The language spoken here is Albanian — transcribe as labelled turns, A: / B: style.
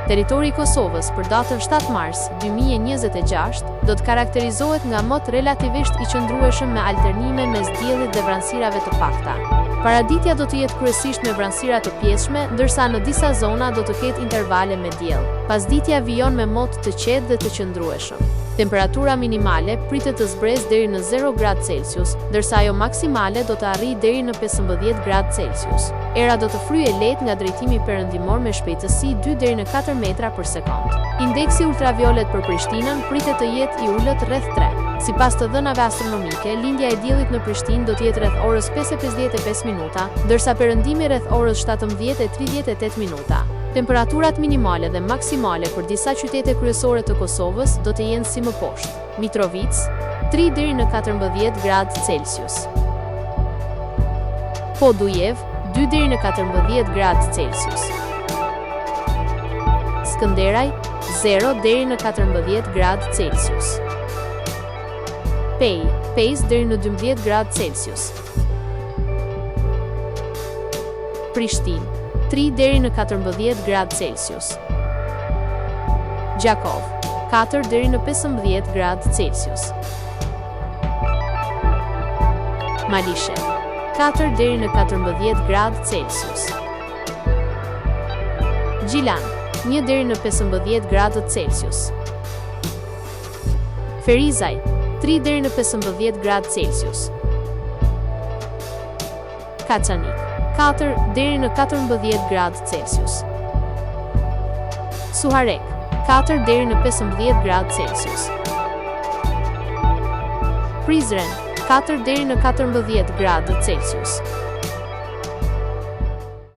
A: Territori i Kosovës për datën 7 mars 2026 do të karakterizohet nga mot relativisht i qëndrueshëm me alternime mes diellit dhe vranësirave të pakta. Paraditja do të jetë kryesisht me vranësira të pjesshme, ndërsa në disa zona do të ketë intervale me diell. Pasditja vijon me mot të qetë dhe të qëndrueshëm. Temperatura minimale pritet të zbresë deri në zero gradë Celsius, ndërsa ajo maksimale do të arrijë deri në 15 gradë Celsius. Era do të fryjë e lehtë nga drejtimi perëndimor me shpejtësi dy deri në katër metra për sekondë. Indeksi ultraviolet për Prishtinën pritet të jetë i ulët rreth tre. Sipas të dhënave astronomike, lindja e diellit në Prishtinë do të jetë rreth orës 5:55 minuta, ndërsa perëndimi rreth orës 17:38 minuta. Temperaturat minimale dhe maksimale për disa qytete kryesore të Kosovës do të jenë si më poshtë. Mitrovicë, 3 deri në 14 gradë Celsius. Podujevë, 2 deri në 14 gradë Celsius. Skënderaj, 0 deri në 14 gradë Celsius. Pejë, 5 deri në 12 gradë Celsius. Prishtinë, 3 deri në 14 gradë Celsius. Gjakovë, 4 deri në 15 gradë Celsius. Malishevë, 4 deri në 14 gradë Celsius. Gjilan, 1 deri në 15 gradë Celsius. Ferizaj, 3 deri në 15 gradë Celsius. Kaçanik, 4 deri në 14 gradë Celsius. Suharekë, 4 deri në 15 gradë Celsius. Prizren, 4 deri në 14 gradë Celsius.